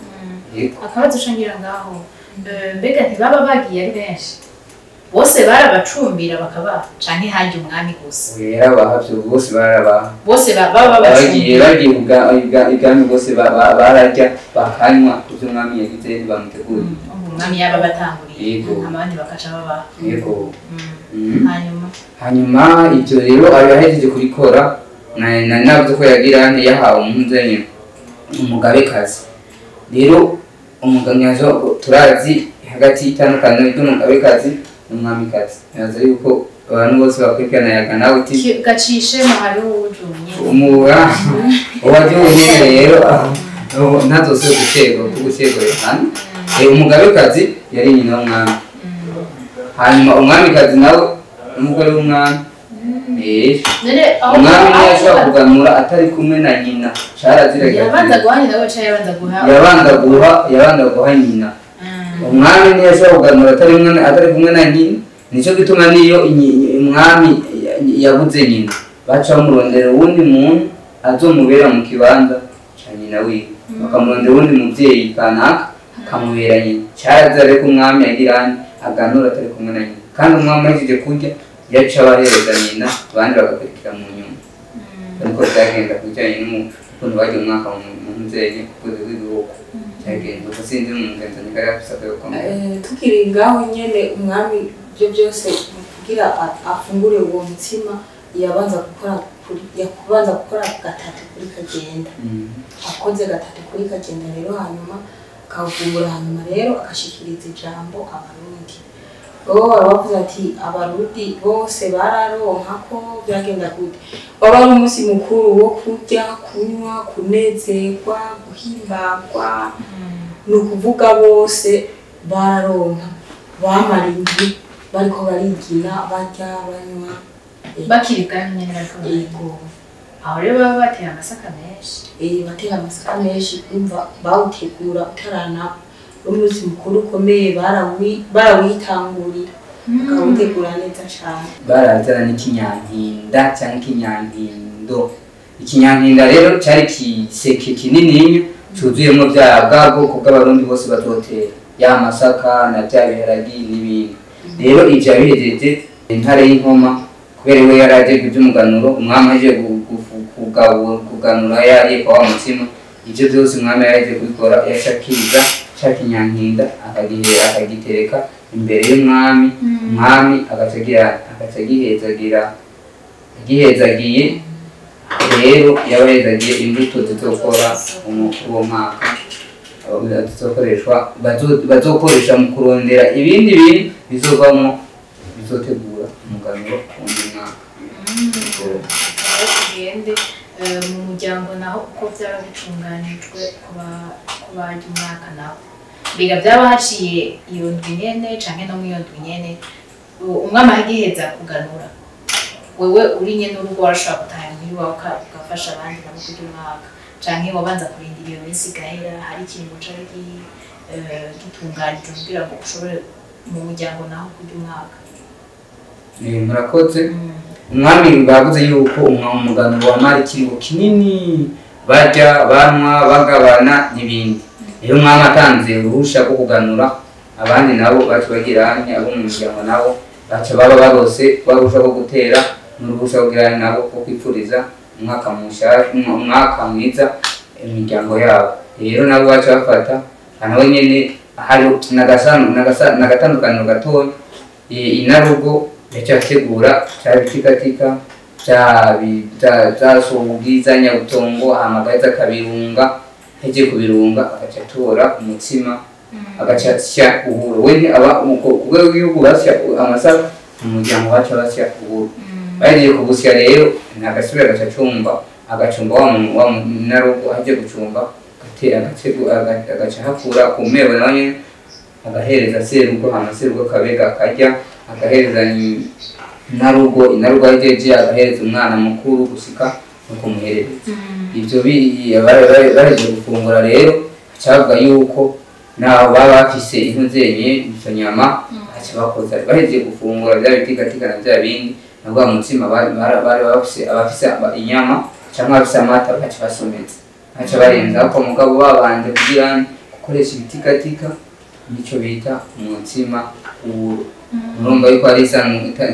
Yego. Akabazo ushangira ngaho, mbega ntibaba bagiye ari benshi bose barabacumbira bakabaha, canke harya umwami gusa? Yarabaha vyo, bose barabaha. Bose baba Bagiye babacumbira? Bagiye ibwami bose bararya bakanywa ivyo umwami yagize bamuteguriye. Umwami yaba batanguriye, Yego. abandi bakaca babaha. Yego. Hanyuma? Hanyuma ivyo rero abahejeje kubikora, navuze ko yagira ntiyahawe umuzenye umugabekazi. Rero umuganyazo turazi hagati y'itandukaniro ry'umugabekazi n'umwamikazi. Nibaza yuko abantu bose bakurikirana Yaga Nawe TV. Gacishemo hariho uwujumye. Umuga uwaryumye rero ntazosubire gucerwa, kuko gucerwa yohana. Umugabekazi yari nyina w'umwami, hanyuma umwamikazi nawe n'umugore w'umwami. None aho Umwami ntiyashobora kuganura atari kumwe na nyina, carazira. Yabanza guha nyina we canke yabanza guha? Yabanza guha nyina. Umwami ntiyashobora kuganura atari kumwe na nyina. Nico gituma niyo umwami yabuze nyina, baca bamurondera uwundi muntu azomubera mu kibanza ca nyina wiwe, bakamurondera uwundi muvyeyi kanaka akamubera nyina. Carazira rero ko umwami agira aganura atari kumwe na nyina, kandi umwami ahejeje kurya yaca abahereza nyina, abandi bagakurikira mu nyuma. Ariko byagenda ku bijyanye n'ukuntu bagiye umwaka mu nzego ku rwego rw'igihugu, byagenda uko sinzi n'umugenzo niko yari afise akayoko. Tukiri ngaho nyene, umwami ibyo byose kugira afungure uwo mutsima yabanza gukora gatatu kuri kagenda. Akoze gatatu kuri kagenda rero, hanyuma akawufungura, hanyuma rero akashikiriza ijambo abarundi. Bo baravuze ati abarundi bose bararonka ko byagenda gute? Waba ari umunsi mukuru wo kurya, kunywa, kunezerwa, guhimbagwa. Ni ukuvuga bose bararonka, bamara indwi bariko barigina, barya, banywa. Bakiri bwami nyene bariko bararya? Yego. Aho rero baba bateye amasaka menshi. Batera amasaka menshi, umva bawutegura utarana. Umunsi mukuru ukomeye barawitangurira bakawutegura neza cane. Barazana n'ikinyankinda cyangwa ikinyankindo. Ikinyankinda rero cari kiseke kinini cuzuyemwo bya bwa bwoko bw'abarundi bose bazotera, ya masaka na bya biharagi n'ibindi. Rero ivyo yabihejeje intare y'inkoma, kubera we yaraje ivy'umuganuro, umwami aje kuganura yariye kwa wa mutsima. Ivyo byose umwami yaraje kubikora, yashakiriza ca kinyankinda akagitereka imbere y'umwami. Umwami agaca agihezagira, agihezagiye rero yabahezagiye imbuto zizokora uwo mwaka, zizokoreshwa bazokoresha mu kurondera ibindi bintu bizovamwo bizotegura umuganuro wundi mwaka. Tugende mu muryango naho uko byaba bitunganijwe kubarya umwaka naho mbega byaba haciye iyo ndwi nyene canke no mw'iyo ndwi nyene umwami agiheza kuganura, wewe uri nyene urugo warashobora gutaha muhira iwawe ugafasha abandi nabo kurya umwaka, canke wabanza kurindira iyo minsi igahera, hari ikintu cari gitunganijwe kugira ngo ushobore mu muryango naho kurya umwaka? Murakoze. Umwami bavuze yuko umuganuro wamara ikiringo kinini, barya banywa bagabana n'ibindi. Rero umwami atanze uruhusha rwo kuganura, abandi nabo baca bagira abo mu muryango nabo baca baba barose uruhusha rwo gutera n'uruhusha rwo nabo rwo kwipfuriza umwaka mushasha, umwaka mwiza imiryango yabo. Rero nabo baca bafata nabo nyene hari n'agatandukaniro gatoya. Inarugo yacategura ca bitikatika ca sobugiza nyabutongo, amagaza akabirunga, heje kubirunga agaca atora umutsima agaca asya uburo. We aba ku rwego rw'igihugu basya amasaka, mu muryango baca basya uburo. Bagiye kubusya rero ntagasubira agaca acumba, agacumba wa narugo aje gucumba agaca hakura ku mebo nawe nyene agahereza serugo, hama serugo akabega akarya, agahereza inarugo, inarugo ahejeje agahereza umwana mukuru gushika no kumuhereza. Ivyo bahejeje gufungura rero cavuga yuko naho baba bafise intuzenye izo nyama baca bakoza. Bahejeje gufungura bya bitikatika na bya bindi nabwo mutsima bari bafise abafise inyama canke abafise amata baca basomeza, baca barenza ko mugabo babanje kugira gukoresha ibitikatika nico bita umutsima w'uburo. Urumva yuko ari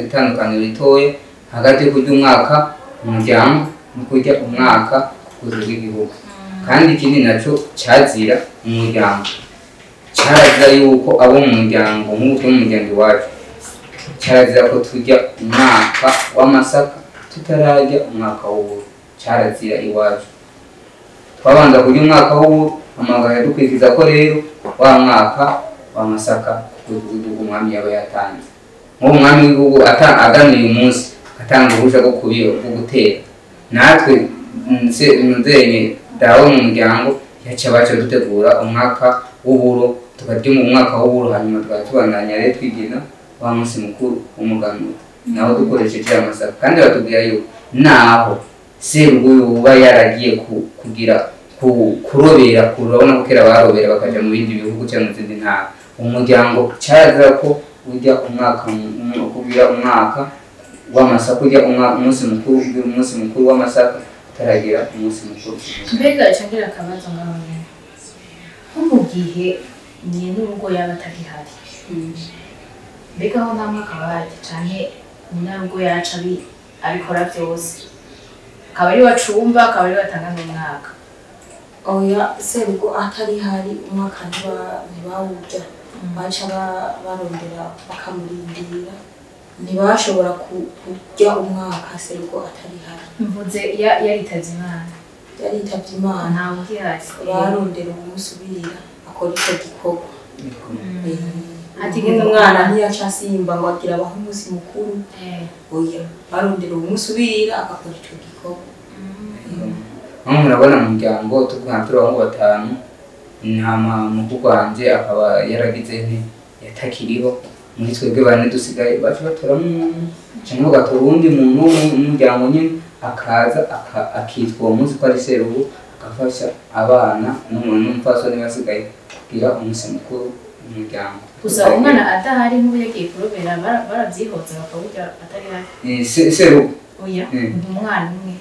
itandukaniro ritoya hagati yo kurya umwaka mu muryango no kurya umwaka ku rwego rw'igihugu. Kandi ikindi naco cazira mu muryango, carazira yuko abo mu muryango nk'uko mu muryango iwacu carazira ko turya umwaka w'amasaka tutararya umwaka w'uburo. Carazira iwacu twabanza kurya umwaka w'uburo, amagara dukurikiza ko rero wa mwaka w'amasaka ku umwami yaba yatanze. Nk'uwo mwami w'igihugu aganuye umunsi atanga uruhusha rwo gutera, natwe nzenye dawe mu muryango yaca baca dutegura umwaka w'uburo, tukarya mu mwaka w'uburo, hanyuma tukatubandanya rero twigina wa munsi mukuru w'umuganuro naho dukoresheje amasaka. Kandi batubwira yuko naho serugo yoba yaragiye kugira kurobera, kurabona ko kera barobera bakaja mu bindi bihugu cyangwa mu zindi ntara, umuryango cyarazira ko urya umwaka kugira umwaka w'amasaka, urya umunsi mukuru umunsi mukuru w'amasaka utaragira umunsi mukuru. Mbega cangira akabazo ngaho nyene, nko mu gihe nyene urugo yaba atagihari, mbega aho nta mwaka barya canke nyinarugo yaca abikora vyose, akaba ari we acumba, akaba ari we atanga n'umwaka? Oya, serugo atari hari umwaka ntibawurya, baca barondera bakamurindira, ntibashobora kurya umwaka serugo atari hari. Mvuze yaritavye Imana. Yaritavye Imana, ntawe ugihari, barondera umusubirira akora ico gikorwa. Atigeze umwana ntiyaca asimba ngo agira abahe umunsi mukuru, oya, barondera umusubirira agakora ico gikorwa. Nko murabona mu muryango tuvuga turi abahungu batanu, ntama mukuru wanje akaba yaragize nti yatakiriho, muri twebwe bane dusigaye baca batoramo umuntu canke bagatora uwundi muntu wo mu muryango nyene akaza akitwa uwo munsi ko ari serugo, Agafasha abana n'umuntu n'umupfasoni basigaye kugira umunsi mukuru mu muryango. Gusa umwana adahari nk'ubu yagiye kurobera barabyihoza bakawurya atari hafi. Serugo oya, umwana umwe.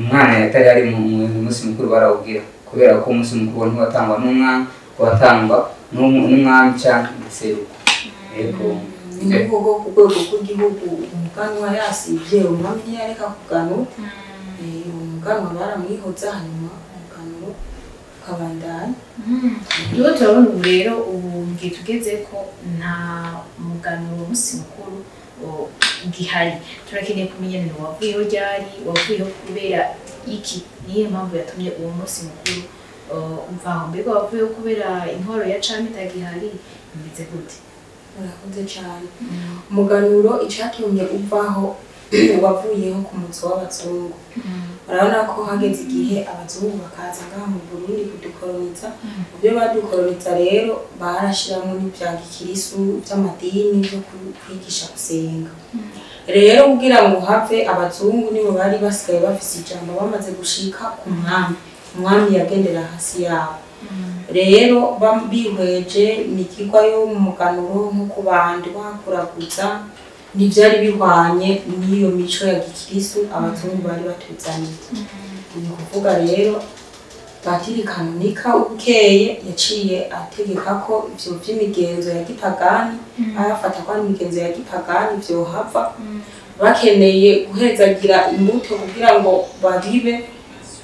Umwana yatari ari mu munsi mukuru barawugira, kubera ko umunsi mukuru ntiwatangwa n'umwana, watangwa n'umwami cyangwa serugo. Yego. Ni ukuvuga ku rwego rw'igihugu umuganwa yasivye, umwami ntiyareka kuganura. Umuganwa baramwihoza, hanyuma umuganuro ukabandanya. Rero turabona ubu rero ubu gihe tugeze ko nta muganuro umunsi mukuru gihari. Turakeneye kumenya ni wavuyeho ryari, wavuyeho kubera iki, niyo mpamvu yatumye uwo munsi mukuru uvaho? Mbega wavuyeho kubera intwaro ya cami itagihari, bimeze gute? Murakoze cyane. Umuganuro icatumye uvaho, wavuyeho ku muzo w'abazungu. Urabona ko hageze igihe abazungu bakaza ngaha mu Burundi kudukoroniza. Mu byo badukoroniza rero barashiramo n'ibya gikirisu by'amadini byo kwigisha gusenga. Rero kugira ngo have abazungu, nibo bari basigaye bafise ijambo bamaze gushika ku mwami. Umwami yagendera hasi yabo. Rero bihweje imigirwa yo mu muganuro nko kubandwa, kuraguza, ntivyari bihwanye n'iyo mico ya gikirisu abazungu bari batuzaniye. Ni ukuvuga rero Patiri Kanonika ubukeye yaciye ategeka ko ivyo vy'imigenzo ya gipagani, ayafata ko ari imigenzo ya gipagani, vyohava. Bakeneye guhezagira imbuto kugira ngo babibe,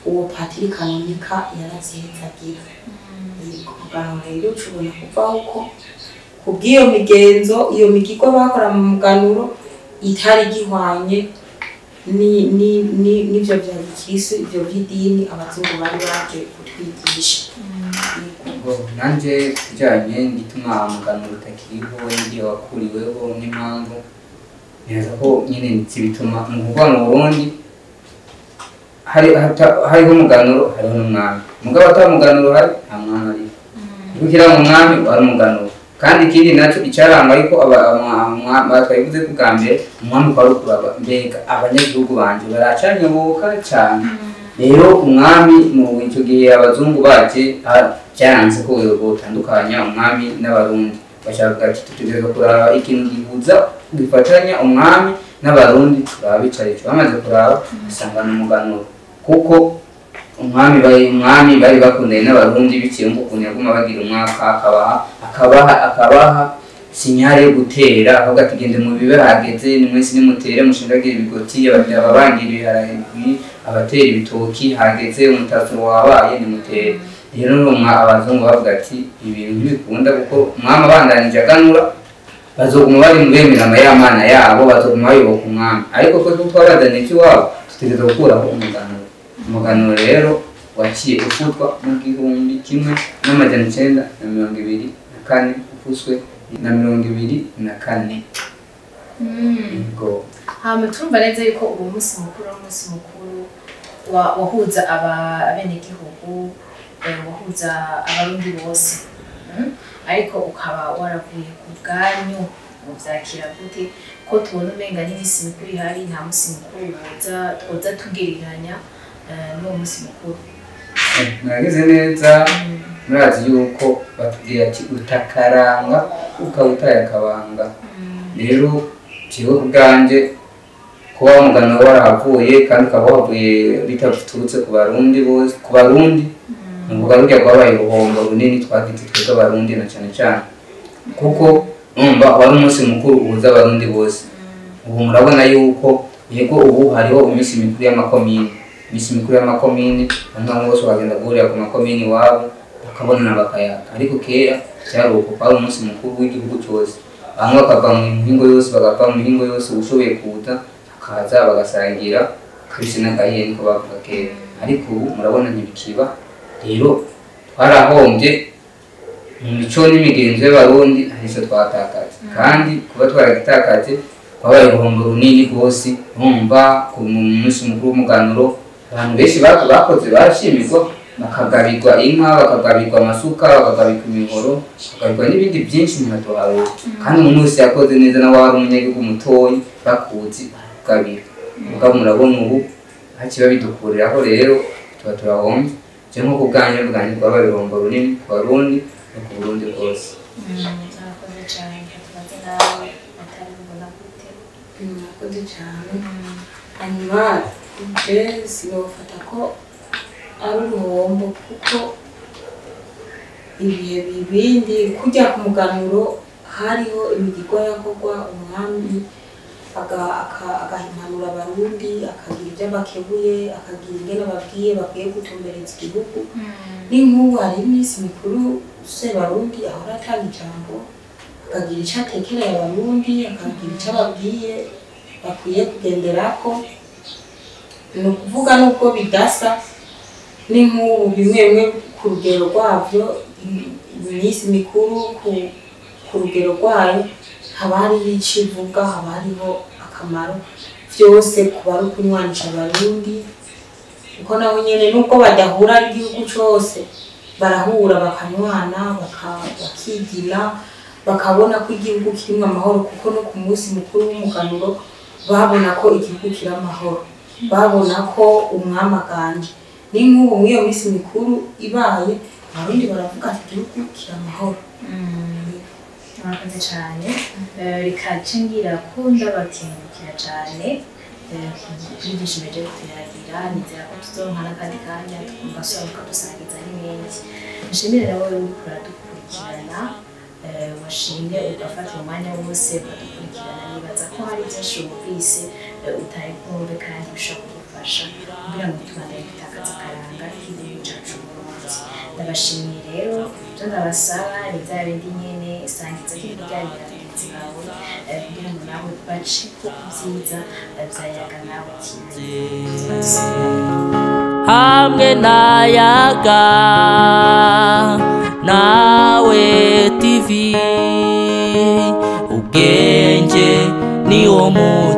uwo Patiri Kanonika yarazihezagira. Umuganuro rero ucubona kuvaho ko kubw'iyo migenzo, iyo migirwa bakora mu muganuro itari gihwanye n'ivyo vya gikristo, ivyo vy'idini abazungu bari baje kutwigisha. Nanje kijanye n'igituma umuganuro utakiriho n'igihe wakuriweho n'impamvu, nibaza ko nyine zibituma mu kuvuga mu Burundi hariho umuganuro, hariho n'umwami. Mugabo ata muganuro hari, nta mwami ariho. Kuko mu mwami wari umuganuro. Kandi ikindi naco icaranga ariko twabivuze ku bwa mbere, umwami kwari ukuraba mbega abanyagihugu banje baracanyoboka cane. Rero umwami mu ico gihe abazungu baje byaranze ko botandukanya umwami n'abarundi. Bashaka ati tutegerezwa kuraba ikintu gihuza gifatanya umwami n'abarundi, turaba ico. Bamaze kuraba usanga n'umuganuro, kuko umwami bari bakundanye n'abarundi biciye mu kuntu yaguma bagira umwaka akabaha sinyare yo gutera, akavuga ati gende mu bibe hageze ni mwese nimutere, mushingagira ibigoti, ababangira ibiharage, abatera ibitoki, hageze umutasuro wabaye nimutere. Rero abazungu bavuga ati ibintu ntibikunda kuko umwami abandanije aganura bazoguma bari mu bemera y'amana yabo, bazoguma bayoboka umwami. Ariko ko twabazaniye iwabo tutegerezwa gukuraho umuganuro. Umuganuro rero waciye ufutwa mu 1924, ufuswe na 24. Yego. Hama turumva neza yuko uwo munsi mukuru ari umunsi mukuru wahuza abenegihugu, wahuza abarundi bose, ariko ukaba waravuye ku bwanyu. Muvyakira gute ko tubona umenga n'imisi mikuru ihari, nta munsi mukuru woza tugereranya n'uwo munsi mukuru? Muragize neza. Murazi yuko batubwira ati utakaranga ukaba utaye akabanga. Rero jewe ubwanje kuba umuganuro warahavuye kandi ukaba wahavuye bitaturutse ku barundi bose, ku barundi nuvuga rurya rwabaye uruhombo runini twagize twebwe abarundi na cane cane, kuko numva wari umunsi mukuru uhuza abarundi bose. Ubu murabona yuko yego ubu hariho iminsi mikuru y'amakomini, iminsi mikuru y'amakomini abantu bose bagenda guhurira ku makomini iwabo bakabonana bakayaga. Ariko kera vyari uko, kwari umunsi mukuru w'igihugu cose, bamwe bakava mu mihingo yose, bagava mu mihingo yose, uwushoboye kuza akaza bagasangira kabisi n'agahiye, niko bavuga kera. Ariko ubu murabona ntibikiba. Rero twarahombye mu mico n'imigenzo y'abarundi, hari ico twatakaje, kandi kuba twaragitakaje kwabaye uruhombo runini rwose. Urumva ku munsi mukuru w'umuganuro abantu benshi bakoze barashimirwa, bakagabirwa inka, bakagabirwa amasuka, bakagabirwa imihoro, bakagabirwa n'ibindi byinshi umuntu atoharura. Kandi umuntu wese yakoze neza nawe wari umunyagihugu mutoyi bakuzi barakugabira. Mugabo murabona ubu haciye babidukuriraho, rero tuba turahombye. Je nko kubwanje mvuga nti rwabaye uruhombo runini ku Barundi no ku Burundi bwose. Murakoze cyane. Tubaze nawe atari ubona gute? Murakoze cyane. Hanyuma je sinofata ko ari uruhombo, kuko ibihe bibindi kujya ku muganuro hariho imigirwa yakorwa, umwami agaha impanuro Abarundi, akagira ibyo abakebuye, akagira ingene ababwiye bakwiye gutumbereza igihugu. Ni nk'ubu hari iminsi mikuru Sebarundi ahora atanga ijambo, akagira icyo atekereye Abarundi, akagira icyo ababwiye bakwiye kugenderako. Ni ukuvuga nubwo bidasa, ni nk'ubu bimwe bimwe ku rugero rwabyo, iminsi mikuru ku rugero rwayo haba hariho icyo ivuga, haba hariho akamaro, byose kuba ari ukunywanisha Abarundi, kuko nabo nyene nubwo badahura ari igihugu cose, barahura bakanywana, bakigina, bakabona ko igihugu kirimwo amahoro, kuko no ku munsi mukuru w'umuganuro babona ko igihugu kiri amahoro, babona ko umwami aganje. Ni nk'ubu muri iyo minsi mikuru ibaye, Abarundi baravuga ati igihugu kiri amahoro. Murakoze cyane. Reka nce ngira ko ndabakengurukira cyane kuri byinshi meje kutuyagira. Nizera ko tuzoronka n'akandi kanya tukumva sura mukadusangiza n'ibindi. Nshimire nawe uriko uradukurikirana, washimye ugafata umwanya wose ukadukurikirana. Nibaza ko hari byinshi wumvise utari bwumve kandi bishobora kugufasha kugira ngo tubandanye gutakaza akaranga k'igihugu cyacu Burundi. Ndabashimiye rero. Ibyo ndabasaba ni bya bindi nyene: sangiza kino kiganiro bagenzi bawe, kugira ngo nawe bace ku byiza bya Yaga Nawe TV. Hamwe na Yaga Nawe TV, ubwenge ni wo muti.